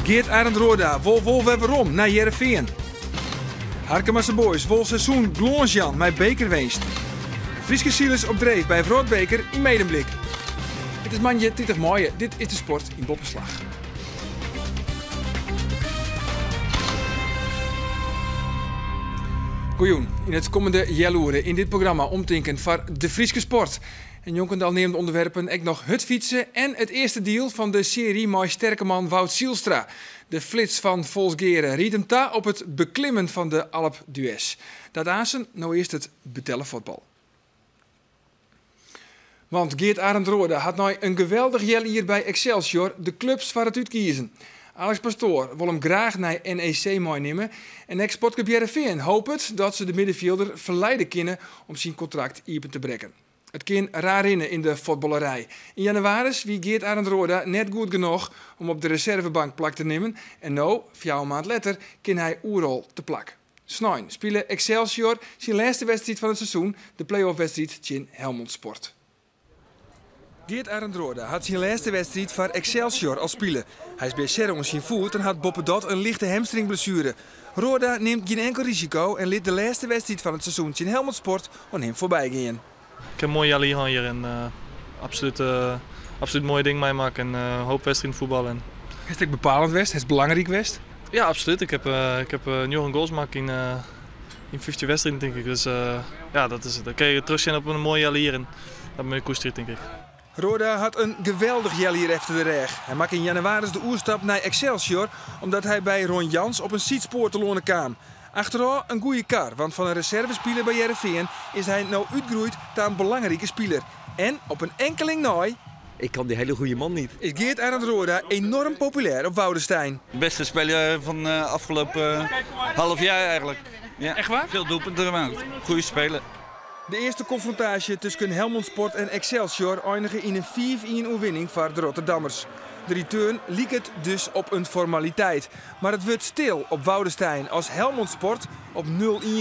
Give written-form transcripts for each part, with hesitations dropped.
Geert Arend Roorda wol wol wer werom nei Hearrenfean. Harkemase Boys wol seizoen glâns jaan mei bekerwinst. Fryske silers op dreef by wrâldbeker yn Medemblik. It is moandei 30 maaie, dit is de sport yn Boppeslach. Goejûn. Yn it kommende healoere yn dit programma omtinken foar de Fryske sport. En njonken de al neamde ûnderwerpen ek noch hurdfytse en it earste diel fan de searje mei sterke man Wout Zylstra. De flits fan Folsgeare riedt him ta op it beklimmen fan de Alpe d'Huez. Dat aansen, no earst it betelle fuotbal. Want Geert Arend Roorda hat nei in geweldich healjier by Excelsior de klups foar it útkiezen. Alex Pastoor wol him graach nei NEC meinimme en ek Sportklup Hearrenfean hopet dat se de middenfjilder ferleide kinne om syn kontrakt iepen te brekken. It kin raar rinne yn de fuotballerij. Yn jannewaris wie Geert Arend Roorda net goed genoch om op de reservebank plak te nimmen en no, fjouwer maand letter, kin hy oeral te plak. Snein spile Excelsior syn lêste wedstriid fan it seizoen, de play-off-wedstriid tsjin Helmond Sport. Geert Arend Roorda hat syn lêste wedstriid foar Excelsior al spile. Hy is blessearre oan syn foet en hat boppedat in lichte hamstringblessuere. Roorda nimt gjin enkel risiko en lit de lêste wedstriid fan it seizoen tsjin Helmond Sport oan him foarby gean. Ik ha in moai healjier hân hjir en absolút, absolút moaie dingen meimakke en in hoop wedstriden fuotballe. Hast ek bepalend west? Hast belangryk west? Ja, absolút. Ik ha, ik ha njoggen goals makke yn, yn 15 wedstriden tink ik. Dus ja, dat is, dan kinne je terugsjen op in moai healjier en dat moat je koesterje tink ik. Roorda hat in geweldich healjier efter de rêch. Hy makke yn jannewaris de oerstap nei Excelsior omdat hy by Ron Jans op in sydspoar telâne kaam. Achterôf in goede kar, want fan in reservespiler by Hearrenfean is hy no útgroeid ta in belangrike spiler. En op in enkeling nei. Ik kan die hele goede man niet. Is Geert Arend Roorda enorm populêr op Woudestein. Beste speler van afgelopen half jaar eigenlijk. Ja. Echt waar? Veel doelpunten gemaakt. Goede speler. De earste konfrontaasje tusken Helmond Sport en Excelsior einige yn in 5-1 oerwinning foar de Rotterdammers. De return liket dus op in formaliteit. Mar it wurdt stil op Woudestein as Helmond Sport op 0-1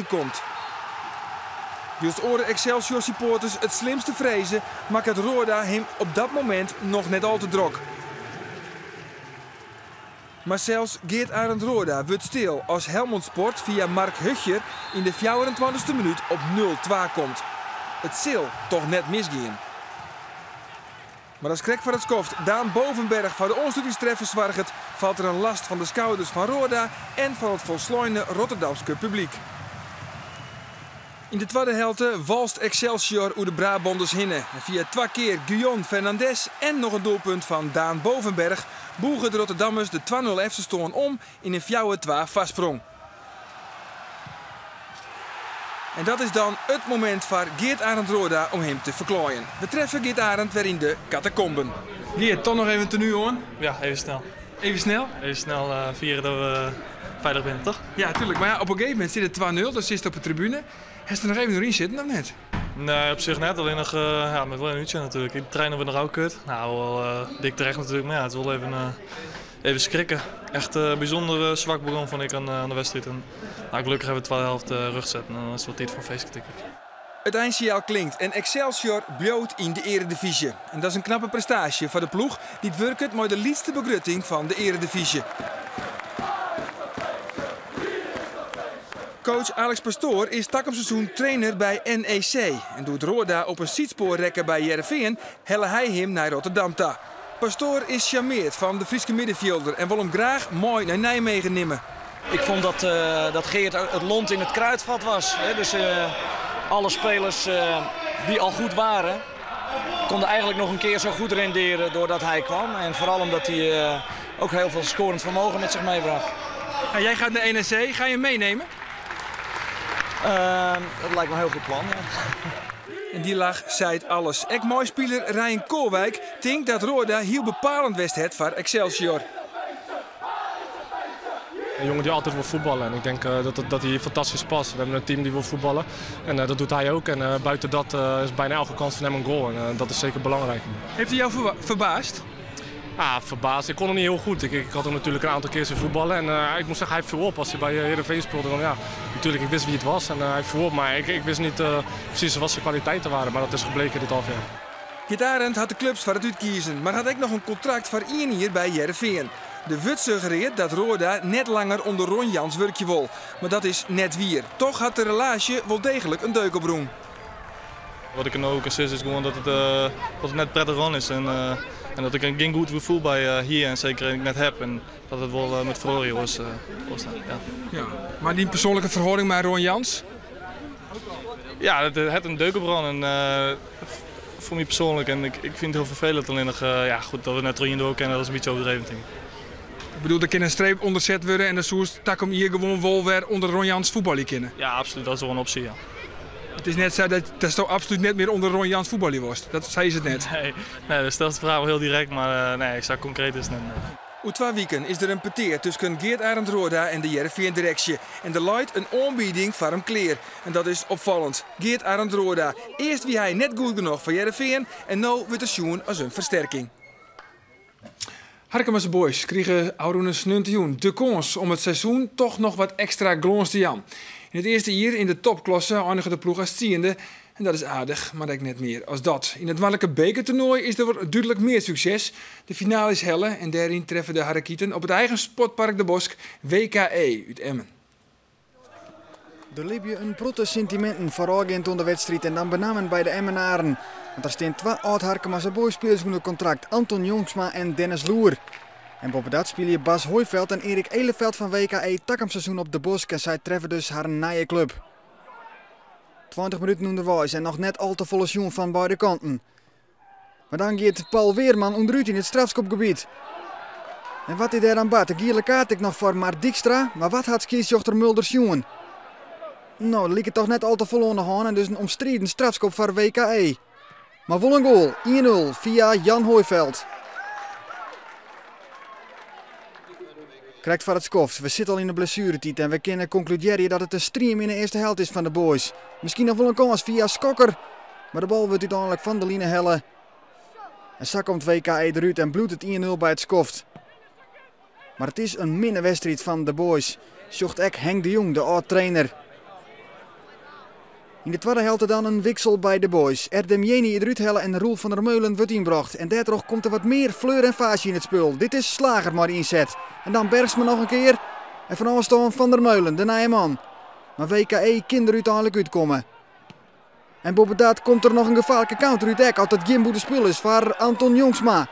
komt. Wylst oare Excelsior-supporters it slimste freze, makket Roorda him op dat momint noch net al te drok. Mar sels Geert Arend Roorda wurdt stil as Helmond Sport fia Mark Hutjer yn de fjouwerentweintichste minút op 0-2 komt. It sil toch net misgean. Mar as krekt foar it skoft Daan Bovenberg foar de oanslutingstreffer soarget, falt der in last fan de skouders fan Roorda en fan it folsleine Rotterdamske publyk. Yn de twadde helte walst Excelsior oer de Brabanders hinne en fia twa kear Guyon Fernandez en noch in doelpunt fan Daan Bovenberg bûge de Rotterdammers de 2-0 efterstân om yn in 4-2 foarsprong. En dat is dan it momint foar Geert Arend Roorda om him te ferklaaien. We treffe Geert Arend wer yn de catacomben. Geert, toch noch even in tenu oan? Ja, even snel. Even snel? Even snel fiere dat we feilich binne, toch? Ja, tuurlijk. Mar ja, op in gegeven momint sit it 2-0, dan sitst op de tribune. Hast der noch even oer yn sitten of net? Nee, op sich net. Allinnich, ja, moat wol even útsjen natuerlik. De trainer wurdt noch ôfkeurd. Nou, wol dik terecht natuerlik, mar ja, it is wol even, even skrikke. Echt bysûnder swak begûn fûn ik oan de wedstriid. En, nou, gelokkich hawwe we de twadde helte rjocht setten en dan is it wol tiid foar in feestje, tink ik. It einsinjaal klinkt en Excelsior bliuwt yn de earedivyzje. En dat is in knappe prestaasje foar de ploech dy't wurket mei de lytste begrutting fan de earedivyzje. Coach Alex Pastoor is takom seizoen trainer by NEC. En doe't Roorda op in sydspoar rekke by Hearrenfean, helle hy him nei Rotterdam ta. Pastoor is sjarmeard fan de Fryske middenfjilder en wol him graach mei nei Nijmegen nimme. Ik vond dat, dat Geert het lont in het kruidvat was. Hè? Dus alle spelers die al goed waren, konden eigenlijk nog een keer zo goed renderen doordat hij kwam. En vooral omdat hij ook heel veel scorend vermogen met zich meebracht. En jij gaat naar NEC, ga je hem meenemen? Dat lijkt me een heel goed plan, ja. En dy lach seit alles. Ek meispiler Ryan Koolwijk tinkt dat Roorda hiel bepalend west hat foar Excelsior. Een jongen die altijd wil voetballen. En ik denk dat hij fantastisch past. We hebben een team die wil voetballen. En dat doet hij ook. En buiten dat is bijna elke kans van hem een goal. En dat is zeker belangrijk. Heeft hij jou verbaasd? Ah, verbaasd. Ik kon hem niet heel goed. Ik had hem natuurlijk een aantal keer zien voetballen. En ik moet zeggen, hij viel op als hij bij Heerenveen speelde. Dan, ja, natuurlijk, ik wist wie het was en hij viel op. Maar ik wist niet precies wat zijn kwaliteiten waren. Maar dat is gebleken dit half jaar. Geert Arend hat de klups foar it útkiezen, mar hat ek noch in kontrakt foar ien jier by Hearrenfean. Der wurdt suggerearre dat Roorda net langer ûnder Ron Jans wurkje wol. Mar dat is net wier. Toch hat de relaasje wol deeglik in deuk oprûn. Wat ik no kin sizze is gewoan dat it net prettich rûn is en dat ik gjin goed gefoel by hie en seker net ha. En dat it wol moat feroarje oars, ja. Ja. Mar dy persoanlike ferhâlding mei Ron Jans? Ja, it hat in deuk oprûn en foar my persoanlik. En ik fyn it hiel ferfelend, allinnich ja, goed, dat we net troch inoar kinne, dat is in bytsje oerdreaun, tink ik. Ik bedoel, der kin in streep ûnder set wurde en dan soest takom jier gewoan wol wer ûnder Ron Jans fuotbalje kinne. Ja, absolút, dat is wol in opsje, ja. It is net sa datsto absolút net mear ûnder Ron Jans fuotbalje wolst. Dat sa is it net. Nee, do stelst de fraach wol hiel direkt, mar nee, sa konkreet is it net. Nee. Oer 2 wiken is der in petear tusken Geert Arend Roorda en de Hearrenfean-direksje. En der leit in oanbieding foar him klear. En dat is opfallend. Geert Arend Roorda. Earst wie hy net goed genôch foar Hearrenfean en no wurdt er sjoen as in fersterking. Harkemase Boys krigen ôfrûne sneontejûn de kâns om it seizoen toch noch wat ekstra glâns te jaan. Yn it earste jier yn de topklasse einige de ploech as 10e. En dat is aardich, mar ek net mear as dat. Yn it noardlike bekertoernoai is der dúdlik mear sukses. De finale is helle en dêryn treffe de Harrekieten op it eigen sportpark De Bosk WKE út Emmen. Der libje in protte sintiminten foarôfgeand oan de wedstriid en dan benammen by de Emmenaren. Want der steane twa âld-Harkemase Boys-spilers ûnder kontrakt, Anton Jongsma en Dennis Loer. En boppedat spylje Bas Hooiveld en Erik Eleveld fan WKE takom seizoen op De Bosk en sy treffe dus harren nije klup. 20 minuten ûnderweis en noch net al te folle sjoen fan beide kanten. Mar dan giet Paul Weerman ûnderút yn it strafskopgebiet. En wat is dêr dan bard? De giele kaart ek noch foar Mart Dijkstra, mar wat hat skiedsrjochter Mulder sjoen? No, der liket toch net al te folle oan de hân en dus in omstriden strafskop foar WKE. Mar wol in goal, 1-0 fia Jan Hooiveld. Krekt foar it skoft, we sitte al yn de blessueretiid en we kinne konkludearje dat it in stream yn de earste helte is fan de Boys. Miskien noch wol in kâns fia Skokker, mar de bal wurdt úteinlik fan de line helle. En sa komt WKE derút en bliuwt it 1-0 by it skoft. Mar it is in minne wedstriid fan de Boys, sjocht ek Henk de Jong, de âld-trainer. Yn de twadde helte dan in wiksel by de Boys. Erdem Jeni derút helle en Roel van der Meulen wurdt ynbrocht. En dêrtroch komt der wat mear fleur en faasje yn it spul. Dit is Slager mei de ynset. En dan Bergsma noch in kear. En fan ôfstân Van der Meulen, de nije man. Mar WKE kin der úteinlik útkomme. En boppedat komt der noch in gefaarlike counter út ek, as it gjin bûtenspul is foar Anton Jongsma.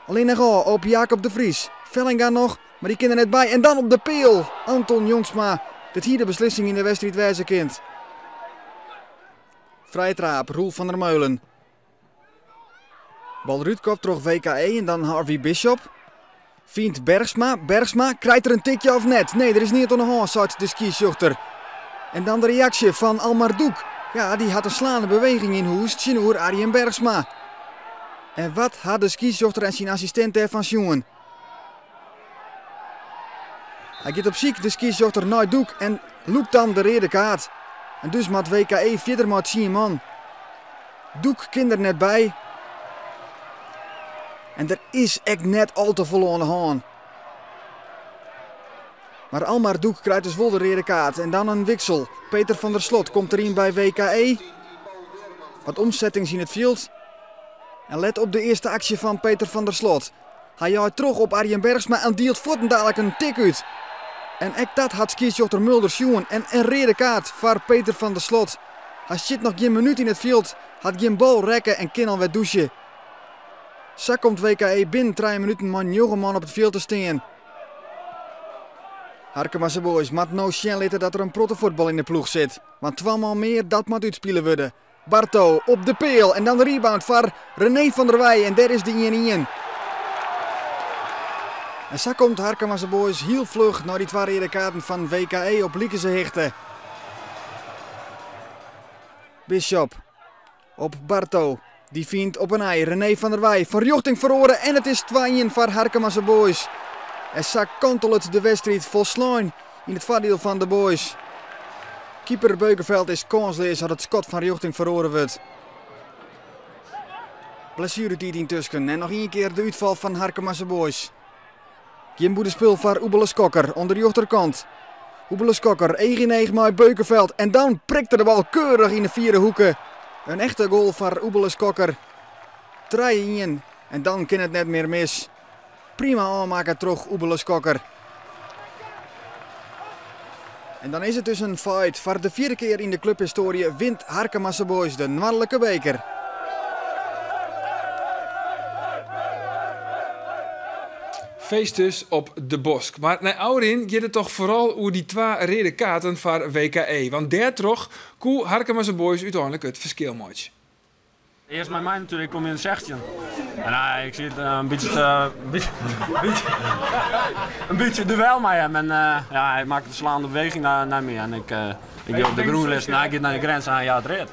Allinnich ôf op Jacob de Vries. Vellinga noch, mar dy kin der net by. En dan op de peal, Anton Jongsma. Dit hie de beslissing yn de wedstriid wêze kind. Frije traap, Roel van der Meulen. Bal derút kopt troch WKE en dan Harvey Bishop. Fynt Bergsma, Bergsma, krijt er in tikje of net? Nee, der is neat oan de hân, seit de skiedsrjochter. En dan de reaksje fan Almar Doek. Ja, dy hat in slaande beweging yn hûs tsjinoer Arjen Bergsma. En wat hat de skiedsrjochter en syn assistint dêrfan sjoen? Hy giet op syk, de skiedsrjochter, nei Doek en lûkt dan de reade kaart. En dus moat WKE fierder mei 10 man. Doek kin der net by. En der is ek net al te folle oan de hân. Mar Almar Doek krijt dus wol de reade kaart. En dan in wiksel. Peter van der Slot komt deryn by WKE. Wat omsettings yn it fjild. En let op de earste aksje fan Peter van der Slot. Hy jaait troch op Arjen Bergsma en dielt fuortendalik in tik út. En ek dat hat skiedsrjochter Mulder sjoen. En in reade kaart foar Peter van der Slot. Hy sit noch gjin minút yn it fjild, hat gjin bal rekke en kin alwer dûse. Sa komt WKE binnen 3 minuten mei 9 man op it fjild te stean. Harkemase Boys moat no sjen litte dat der in protte fuotbal yn de ploech sit. Want 2 man mear, dat moat útspile wurde. Barto op de peal en dan de rebound foar René van der Weij en dêr is de 1-1. En sa komt Harkemase Boys hiel fluch nei dy 2 reade kaarten fan WKE op likense hichte. Bishop op Barto. Dy fynt op 'e nij René van der Weij. Fan rjochting feroare en it is 2-1 foar Harkemase Boys. En sa kantelet de wedstriid folslein yn it foardiel fan de Boys. Keeper Beukeveld is kânsleas as it skot fan rjochting feroare wurdt. Blessueretiid yntusken en noch ien kear de útfal fan Harkemase Boys. Gjin bûtenspul foar Oebele Skokker oan de rjochterkant. Oebele Skokker, each yn each mei Beukeveld en dan prikt er de bal keurich yn de fiere hoeke. In echte goal foar Oebele Skokker. 3-1 en dan kin it net mear mis. Prima ôfmakke troch Oebele Skokker. En dan is it dus in feit, foar de fjirde kear yn de kluphistoarje wint Harkemase Boys de noardlike beker. Feest dus op De Bosk. Mar nei ôfrin giet it toch foaral oer dy twa reade kaarten foar WKE. Want dêrtroch koe Harkemase Boys úteinlik it ferskil meitsje. Earst mei my natuerlik, ik kom yn de 16. En ik siet in bytsje te, in bytsje duel mei him. En ja, hy makke de slaande beweging nei my. En ik, ik gean op de grûn lizzen, hy giet nei de grens en hy jout read.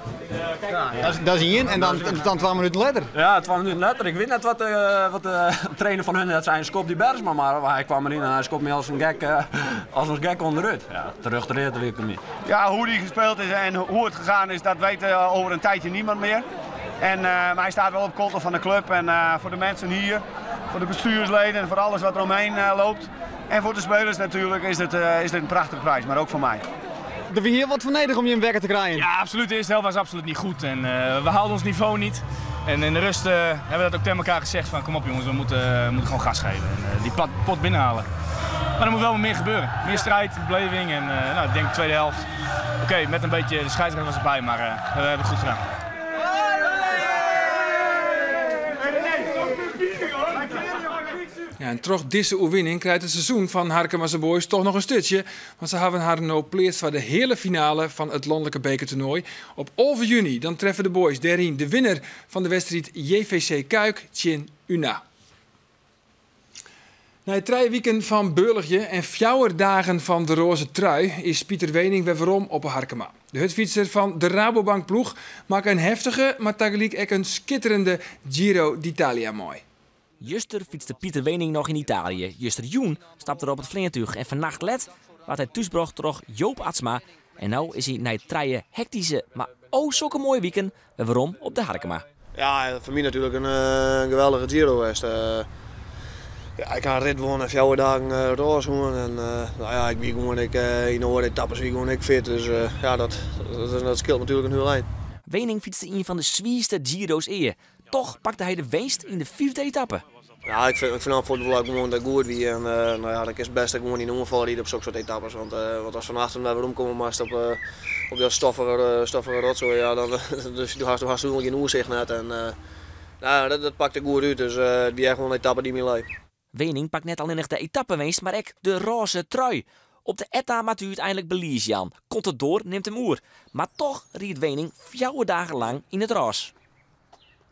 Ja. Dat is ien en dan 2 minuten letter? Ja, 2 minuten letter. Ik wit net wat de trainer fan hun net sei, skop dy Bergsma mar. Hy kwam deryn en hy skopt my als een gek onderuit. Ja, terug de read liep my. Ja, hoe die gespeeld is en hoe het gegaan is, dat weet over een tijdje niemand meer. En maar hij staat wel op konto van de club en voor de mensen hier, voor de bestuursleden en voor alles wat er omheen loopt. En voor de spelers natuurlijk is dit een prachtige prijs, maar ook voor mij. Er wie hiel wat foar nedich om jim wekker te krijen. Ja, absoluut. De eerste helft was absoluut niet goed. En we haalden ons niveau niet. En in de rust hebben we dat ook tegen elkaar gezegd van kom op jongens, we moeten gewoon gas geven. En die pot binnenhalen. Maar er moet wel meer gebeuren. Meer strijd, beleving en nou, ik denk de tweede helft. Oké, met een beetje de scheidsrechter was erbij, maar we hebben het goed gedaan. Ja, en troch dizze oerwinning krijt it seizoen fan Harkemase Boys toch noch in sturtsje. Want se hawwe har no pleatst foar de heale finale fan it lanlike bekertoernoai. Op 11 juny dan treffe de Boys dêryn de winner fan de wedstriid JVC Cuijk tsjin UNA. Nei 3 wiken fan Beurlichje en 4 dagen fan de rôze trui is Pieter Weening wer werom op 'e Harkema. De hurdfytser fan de Rabobank ploech makke in heftige, mar tagelyk ek in skitterjende Giro d'Italia mei. Juster fytste Pieter Weening noch yn Italië. Justerjûn stapte er op it fleantúch en fannacht let waard hy thúsbrocht troch Joop Atsma. En no is hy nei 3 hektyske, mar o sokke moaie wiken wer werom op de Harkema. Ja, foar my natuerlik in geweldige Giro west. Ja, ik ha in rit wûn en 4 dagen rôs wûn. En, no ja, ik wie gewoan, yn de oare etappes wie gewoan ek fit. Dus ja, dat skeelt natuerlik in hiel ein. Weening fytste ien fan de swierste Giro's ea. Toch pakte hy de winst yn de fyfde etappe. Ja, ik fyn it wol gewoan dat goed wie. En no ja, dat is it bêste gewoan yn de oanfal ride op sokke soart etappes. Want ast fan achteren wer weromkomme moatst op dat stoffige rotsoai, ja, dan dus do hast gjin oersicht net. En no, dat pakte goed út. Dus it wie echt wol in etappe dy't my lei. Weening pakt net allinnich de etappewinst, mar ek de rôze trui. Op de Etna moat hy úteinlik belies jaan. Contador nimt him oer. Mar toch ried Weening 4 dagen lang yn it rôs.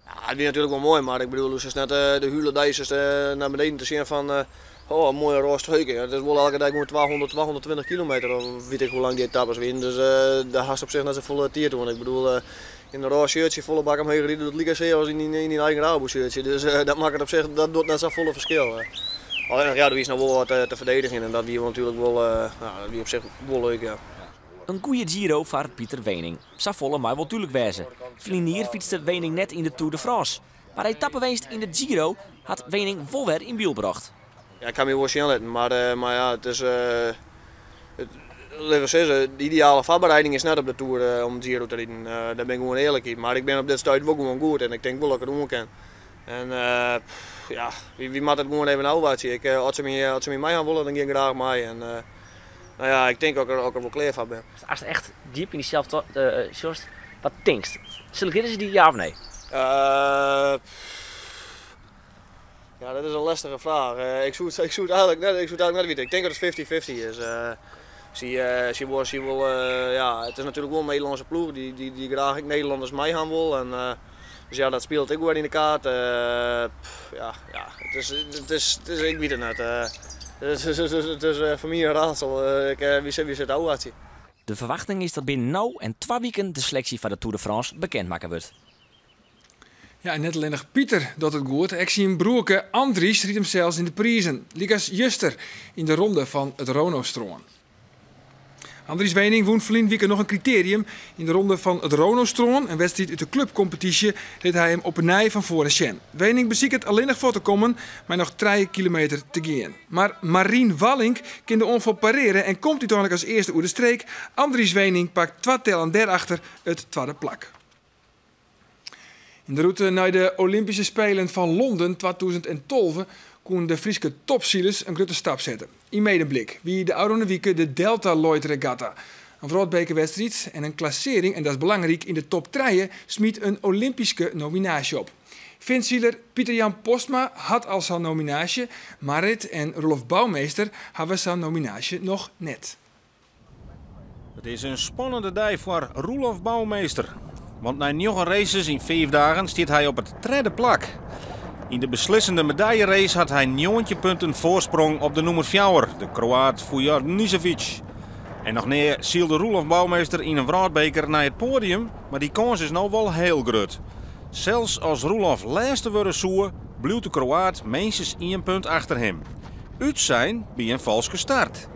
Ja, it wie natuerlik wol moai, mar ik bedoel, it is net de hiele dei nei beneden te sjen fan oh, in moaie rôze trui. It is wol elke dei gewoan 200, 220 kilometer, of wit ik hoe lang dy etappes wiene. Dus dêr hast op sich net safolle tiid oan. Ik bedoel, yn in rôze shirtsje folle bak omheech ride, dat liket sear as yn dyn eigen Rabo shirtsje. Dus dat makket op sich, dat docht net safolle ferskil. Allinnich, ja, der wie noch wol wat te ferdedigjen en dat wie natuerlik wol, no, dat wie op sich wol leuk, ja. In goede Giro foar Pieter Weening. Safolle mei wol dúdlik wêze. Ferline jier fytste Weening net yn de Tour de France. Mar etappewinst yn de Giro hat Weening wol wer yn byld brocht. Ja, ik ha my wol sjen litten, mar ja, it is, litte we sizze, de ideale foarbereiding is net op de Tour om Giro te riden. Dêr bin ik gewoan earlik yn. Mar ik bin op dit stuit wol gewoan goed en ik tink wol dat ik it oan kin. En pff, ja, wy moatte it gewoan even ôfwachtsje. As se my mei ha wolle, dan gean ik graach mei. En no ja, ik tink dat ik der wol klear foar bin. Ast echt djip yn dysels sjochst, wat tinkst? Selektearje se dy ja of nee? Ja, dat is in lestige fraach. Ik soe it eigenlik net witte. Ik tink dat it 50-50 is. Sy wol, ja, it is natuerlik wol in Nederlânske ploech dy't graach ek Nederlanners mei ha wol. En, dus ja, dat spilet ek wer yn de kaart. Pff, ja, it is, ik wit it net. It is foar my in raadsel. Wy sitte ôfwachtsje. De ferwachting is dat binnen no en 2 wiken de seleksje foar de Tour de France bekend makke wurdt. Ja, en net allinnich Pieter docht it goed. Ek syn broerke Andries rydt himsels yn de prizen. Lykas juster yn de ronde fan it Ronostrân. Andries Weening wûn ferline wike noch in kriterium yn de ronde fan it Ronostrân. In wedstriid út de klupkompetysje lit hy him op 'e nij fan foaren sjen. Weening besiket allinnich foar te kommen, mar noch 3 kilometer te gean. Mar Marien Wallink kin de oanfal parearje en komt úteinlik as earste oer de streek. Andries Weening pakt 2 tellen dêrachter it twadde plak. Yn de rûte nei de Olympyske Spelen fan Londen 2012 koenen de Fryske topsilers in grutte stap sette. Yn Medemblik wie de ôfrûne wike de Delta Lloyd Regatta. In wrâldbekerwedstriid en in klassearring, en dat is belangryk, yn de top trije smyt in Olympyske nominaasje op. Finnsiler Pieter-Jan Postma hat al sa'n nominaasje, Marrit en Roelof Bouwmeester hawwe sa'n nominaasje noch net. It is in spannende dei foar Roelof Bouwmeester. Want nei njoggen races yn fiif dagen stiet hy op it tredde plak. Yn de beslissende medaljerace hat hy 19 punten foarsprong op de nûmer fjouwer, de Kroaat Vujar Nisevic. En noch nea sylde Roelof Bouwmeester yn in wrâldbeker nei it poadium, mar dy kâns is no wol hiel grut. Sels as Roelof lêste wurde soe, bliuwt de Kroaat minstens ien punt achter him. Útsein by in falske start.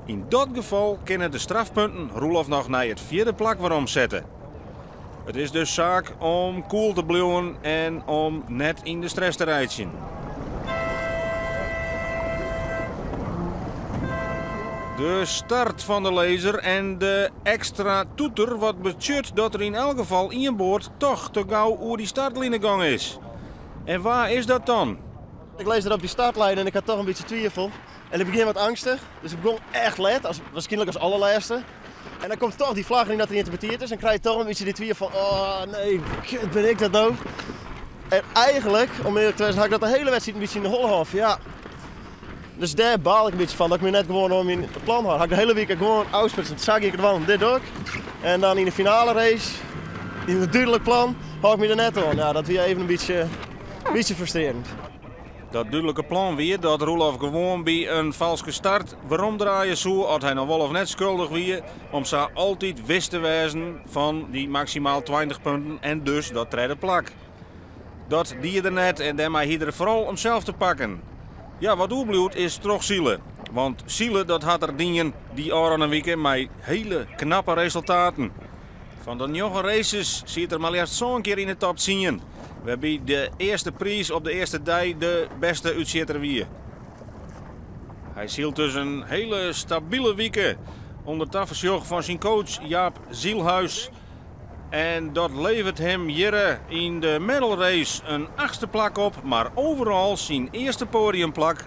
Yn dat gefal kinne de strafpunten Roelof noch nei it fjirde plak weromsette. It is dus saak om koel te bliuwen en om net yn de stress te reitsjen. De start fan de laser en de ekstra toeter, wat betsjut dat der yn elk gefal ien boat toch te gau oer dy startline gong is. En wa is dat dan? Ik lees er op die startlijn en ik had toch een beetje twijfel. En ik begin wat angstig, dus ik begon echt let, als, waarschijnlijk als allerlaatste. En dan komt toch die vlag in dat er geïnterpreteerd is en krijg je toch een beetje die twijfel van, oh nee, kut, ben ik dat nou? En eigenlijk, om eerlijk te zijn, had ik dat de hele wedstrijd een beetje in de holle gehad. Ja. Dus daar baal ik een beetje van, dat ik me net gewoon om mijn plan had. Had ik de hele week gewoon afspitsen, dat zag ik het gewoon, dit ook. En dan in de finale race, in het duidelijk plan, hou ik me er net aan. Ja, dat weer even een beetje frustrerend. Dat dúdlike plan wie dat Roelof gewoan by in falske start weromdraaie soe as hy noch wol of net skuldich wie, om sa altyd wis te wêzen fan dy maksimaal 20 punten en dus dat tredde plak. Dat die er net en dêrmei hie er foaral himsels te pakken. Ja, wat oerbliuwt is trochsile. Want sile dat hat er dien dy ôfrûne wike mei hiele knappe resultaten. Fan de njoggen races siet er mar leafst sân kear yn de top tsien, wêrby't de earste priis op de earste dei de bêste útsjitter wie. Hy sylt dus in hiele stabile wike ûnder tafersjoch fan syn coach Jaap Zielhuis. En dat leveret him hjir yn de medal race in achtste plak op, mar overal syn earste poadiumplak.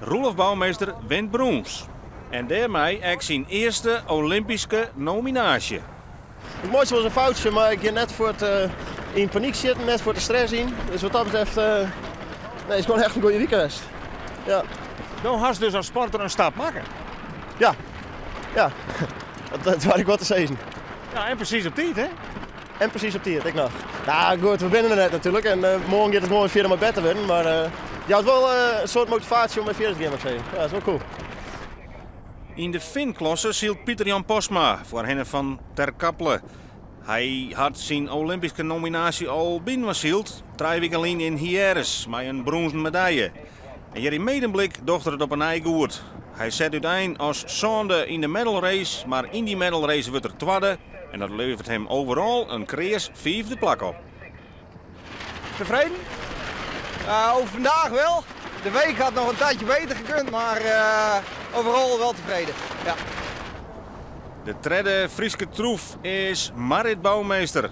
Roelof Bouwmeester wint brûns. En dêrmei ek syn earste Olympyske nominaasje. Het mooiste was een foutje, maar ik ging net voor het in paniek zitten, net voor de stress in. Dus wat dat betreft, nee, het is gewoon echt een goede week geweest. Ja. No hast dus as sporter in stap makke. Ja, ja. Dat wou ik wat te zeggen. Ja, en presys op tiid, hè? En presys op tiid, ek noch. Nou goed, we binne der net natuerlik. En moarn giet it gewoan fierder mei better wurden. Mar je hat wol in soart motivaasje om wer fierder te gean, moat ik sizze. Ja, dat is wol cool. Yn de Finn-klasse sylt Pieter-Jan Postma foarhinne fan Terkaple. Hy hat syn Olympyske nominaasje al binnensyld, trije wiken lyn yn Hyères mei in brûnzen medalje. En hjir yn Medemblik docht er it op 'e nij goed. Hy set útein as sânde yn de medal race, mar yn dy medal race wurdt er twadde en dat leveret him overal in kreas fiifde plak op. Tevreden? Over vandaag wel. De week had nog een tijdje beter gekund, maar overal wel tevreden. Ja. De tredde Fryske troef is Marit Bouwmeester.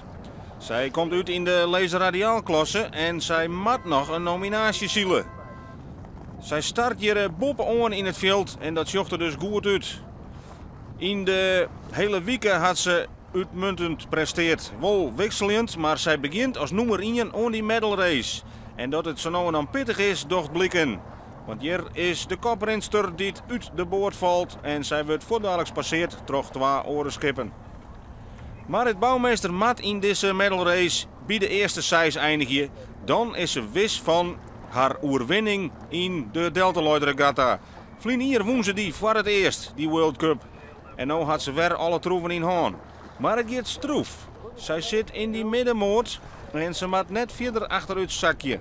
Sy komt út yn de laser radialklasse en sy moat noch in nominaasje sile. Sy start hjir boppe-oan yn it fjild en dat sjocht der dus goed út. Yn de hiele wike hat se útmuntend presteard. Wol wikseljend, mar sy begjint as nûmer ien oan dy medal race. En dat it sa no en dan pittich is, docht bliken. Want hjir is de koprinster dy't út de boat falt en sy wurdt fuortdaliks passeard troch twa oare skippen. Marit Bouwmeester moat yn dizze medal race by de earste seis einigje. Dan is se wis fan har oerwinning yn de Delta Lloyd Regatta. Ferline jier wûn se dy foar it earst, dy World Cup. En no hat se wer alle troeven yn hân. Mar it giet stroef. Sy sit yn dy middenmoat en se moat net fierder achterút sakje.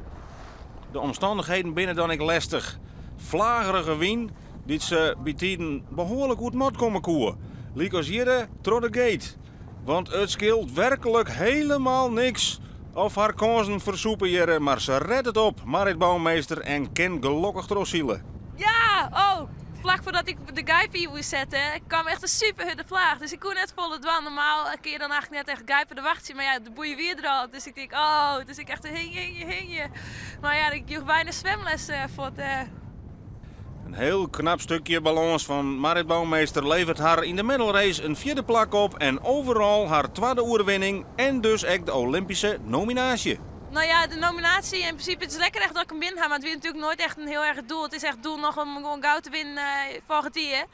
De omstannichheden binne dan ek lestich. Flagerige wyn dy't se bytiden behoarlik oer 't mot komme koe. Lykas hjirre troch de gate. Want it skeelt werklik hielendal niks of har kânsen fersûpe hjirre, mar se rêdt it op, Marit Bouwmeester, en kin gelokkich trochsile. Ja, oh. Flak foardat ik de gijp yn woe sette, kaam echt in super hurde flaach. Dus ik koe net folle dwaan. Normaal kin je dan eigentlik net echt gijpe de wachtsje, mar ja, de boei wie der al. Dus ik tink, oh, dus ik echt hingje, hingje, hingje. Mar ja, ik joech bijna swimles fuort. In hiel knap stikje balâns fan Marit Bouwmeester leveret har yn de medalrace in fjirde plak op en overall har twadde oerwinning en dus ek de Olympyske nominaasje. No ja, de nominaasje yn prinsipe, it is lekker echt dat ik 'm binnen ha, mar it wie natuerlik noait echt in hiel erch doel. It is echt doel noch om gewoan goud te winnen folgjend jier.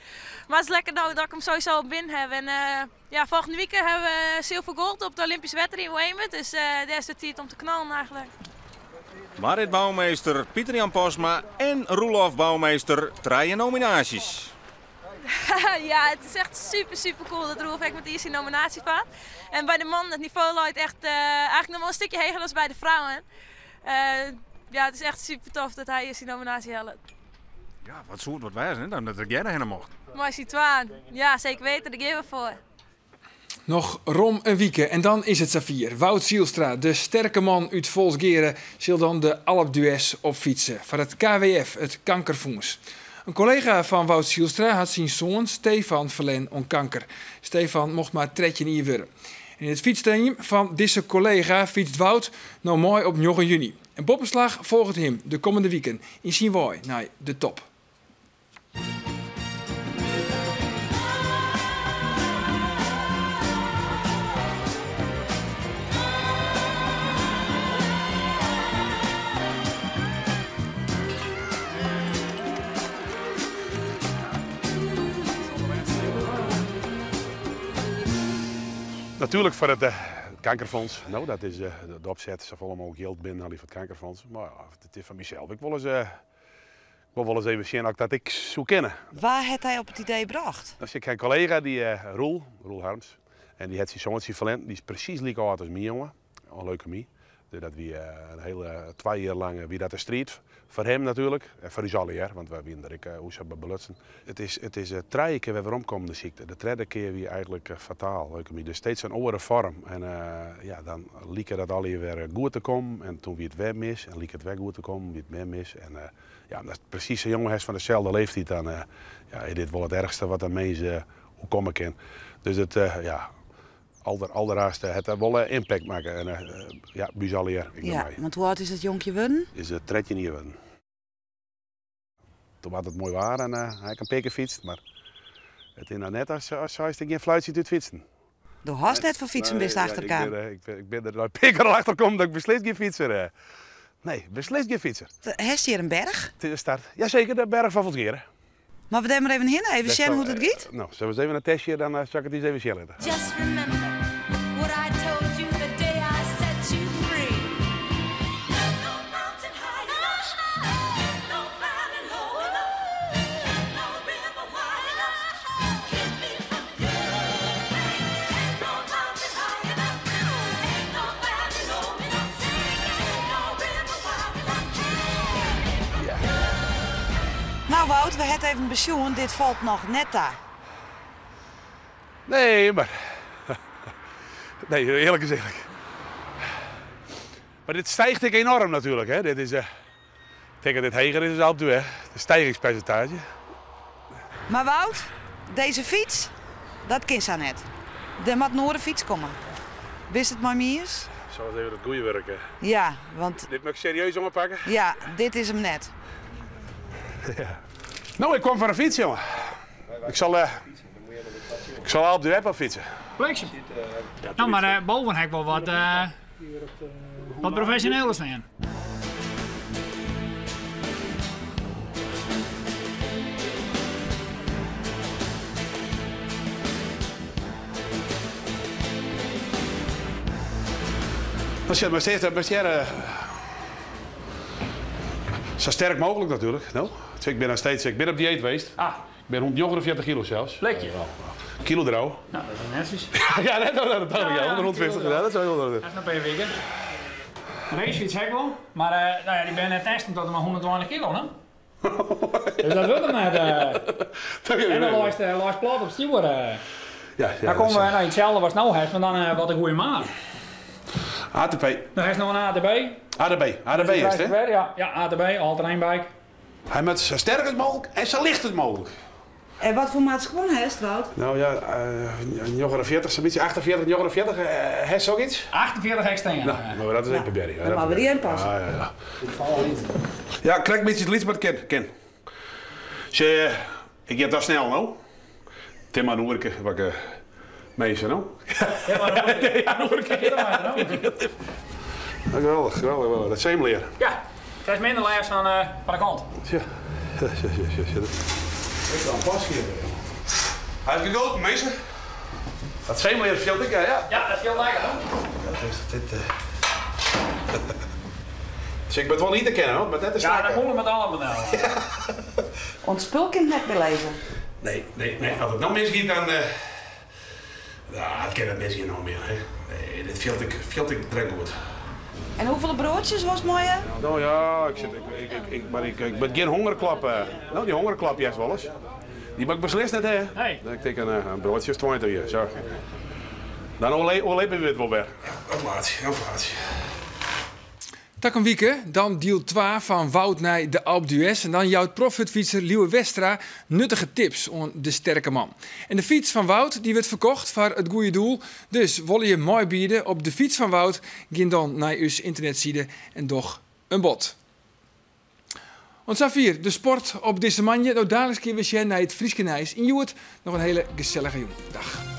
Mar it is lekker no dat ik 'm sowieso al binnen ha. En ja, folgjende wike ha we Sail for Gold op de Olympyske wetter yn Weymouth, dus dêr is de tiid om te knallen eigentlik. Marit Bouwmeester, Pieter-Jan Postma en Roelof Bouwmeester, trije nominaasjes. Ja, it is echt super, super cool dat Roelof ek mei dy syn nominaasje fart. En by de mannen, it nivo leit echt eigentlik noch wol in stikje heger as by de frouwen. Ja, it is echt super tof dat hy syn nominaasje hellet. Ja, wat soe it wat wêze, hè, dan dat er earder hinne mocht. Mei syn twaen. Ja, seker weten, dêr gean we foar. Noch rom in wike en dan is it safier. Wout Zijlstra, de sterke man út Folsgeare, sil dan de Alpe d'Huez opfytse foar it KWF, it Kankerfûns. In kollega fan Wout Zijlstra hat syn soan Stefan ferlern oan kanker. Stefan mocht mar 13 jier wurde. En yn it fytsteam fan dizze kollega fytst Wout no mei op njoggen juny. En Boppeslach folget him de kommende wiken yn syn wei nei de top. Natuerlik foar it Kankerfonds. No, dat is de opset, safolle mooglik jild binnenhelje foar it Kankerfonds. Mar ja, it is foar mysels ek wolris Ik wol wolris even sjen oft ik dat ek soe kinne. Wa hat dy op it idee brocht? Ik ha in kollega, dy Roel, Roel Harms, en dy hat syn soantsje ferlern. Dy is presys like âld as myn jonge, oan leukemy. Dus dat wie in hiele, twa jier lang wie dat in striid foar him natuerlik en foar ús allegear, want wy wienen der ek oer sa by belutsen. It is trije kear wer weromkommen de sykte. De tredde kear wie eigentlik fataal, leukemy. Dus steeds in oare foarm. En ja, dan like dat allegear wer goed te kommen en toen wie it wer mis en like it wer goed te kommen, wie it wer mis. En ja, omdatst presys sa'n jonge hast fan deselde leeftiid, dan ja, is dit wol it erchste wat in mins oerkomme kin. Dus it, ja, alder, alderraarste hat der wol impact makke. En ja, by ús allegear, ek by Ja, my. want hoe âld is dat jonkje wurden? Is 13 jier wurden. Toen waard it moai waar en ha ik in pear kear fytst, mar it is noch net as seist ik gean fluitsje út fytsen. Do hâldst net fan fytsen, bist Nee, achterkaam? Ik bin der nei in pear kear al achter kommen dat ik beslist gjin fytser. Nee, beslist gjin fytser. Hast hjir in berch? It is de start. Jaseker, de berch fan Folsgeare. Moatte we dêr mar even hinne, even sjen hoe't it giet? No, sille we ris even in testje, dan sil ik it ús even sjen litte. Just remember what I told you the day I set you free. No mountain high enough, no valley low enough, no river wide enough, keep me from you. Ain't no mountain high enough, ain't no valley low enough, ain't no river wide enough, keep me from you. Nou Wout, we het even besjoen, dit falt noch net ta. Nee, mar. Nee, earlik is earlik. Mar dit stijgt ek enorm natuerlik. Hè? Dit is, ik tink dat dit heger is as Alpe d'Huez, de stigingspersintaazje. Mar Wout, dizze fyts, dat kin sa net. Der moat in oare fyts komme. Bist it mei my iens? Ik sil ris even it goede wurk. Ja, want Dit moat ik serieus oanpakke? Ja, dit is 'm net. Ja. No, ik kom foar in fyts, jonge. Ik sil Alpe d'Huez op fytse. Bliksem. No, mar boven ha ik wol wat profesjoneler stean. Dan sit mar steeds sa sterk mooglik natuerlik. No, ik bin noch steeds, ik bin op dieet west. Ah. Ik bin 149 kilo sels. Lekker. Kilo derôf. No, dat is netsjes. Ja, net, dat dacht ik, ja, 150. Ja, dat is wel heel Dat is noch in pear wiken. Racefyts ha ik wol, mar no ja, dy binne net testen tot en mei 120 kilo, no. Dus dat wurdt him net. En dan leist plat op stjoer. Ja, ja, Dan dat komme is we nei itselde watst no hast, mar dan wat in goede maat. ATP. Dan hast no in ATB. ATB, ATB is it, hè? Ja, ja, ATB, all-terrain bike. Hy moat sa sterk as mooglik en sa licht as mooglik. En wat foar maat skuon hast, Wout? No ja, 49, sa'n bytsje 48, 49, hast sokyts? 48 ha ik stean. No, mar dat ris even probearje. Dan moatte we dy oanpasse. Ja, ja, ja. Ja, krekt in bytsje te lyts, mar it kin, kin. Sjoch, ik gean toch snel no. It is mar in oerke wat ik misse no. Ja, mar in oerke. Ja, in oerke. Geweldich, geweldich, geweldig. Dat seamlear. Ja, krijst minder lêst fan fan de kant. Tja, tja, tja, tja, tja. Ik kan pas hier. Hij is gegoten, mensen. Dat seamlear fielt ik, ja. Ja, dat fielt lekker, hoor. Dat is dit. Dus ik ben het wel niet te kennen, hoor. Maar net is Ja, dat moet met allemaal nou. Oan it spul kin it net mear lizze. Nee, nee, nee. As it no misgiet, dan. Ja, it kin net misgean no mear, hè. Nee, dit fielt ik, fielt ik drekt goed. En hoefolle broadsjes wolst meie? No ja, ik sit, ik, ik, ik, mar ik, ik moat gjin hongerklap. No, dy hongerklap hearst wolris. Dy moat ik beslist net ha. Nee. Ik tink in broadsje of 20 hjir, zo. Dan oerlibje we it wol wer. In plaatsje, in plaatsje. Takom wike dan diel 2 fan Wout nei de Alpe d'Huez. En dan jout profhurdfytser Lieuwe Westra nuttige tips oan de sterke man. En de fyts fan Wout dy wurdt ferkocht foar it goede doel. Dus wolle je meibiede op de fyts fan Wout, gean dan nei ús ynternetside en doch in bod. Oant safier de sport op dizze moandei. No daliks kinne we sjen nei it Fryske nijs. Yn Hjoed noch in hiele gesellige jûn. Dag.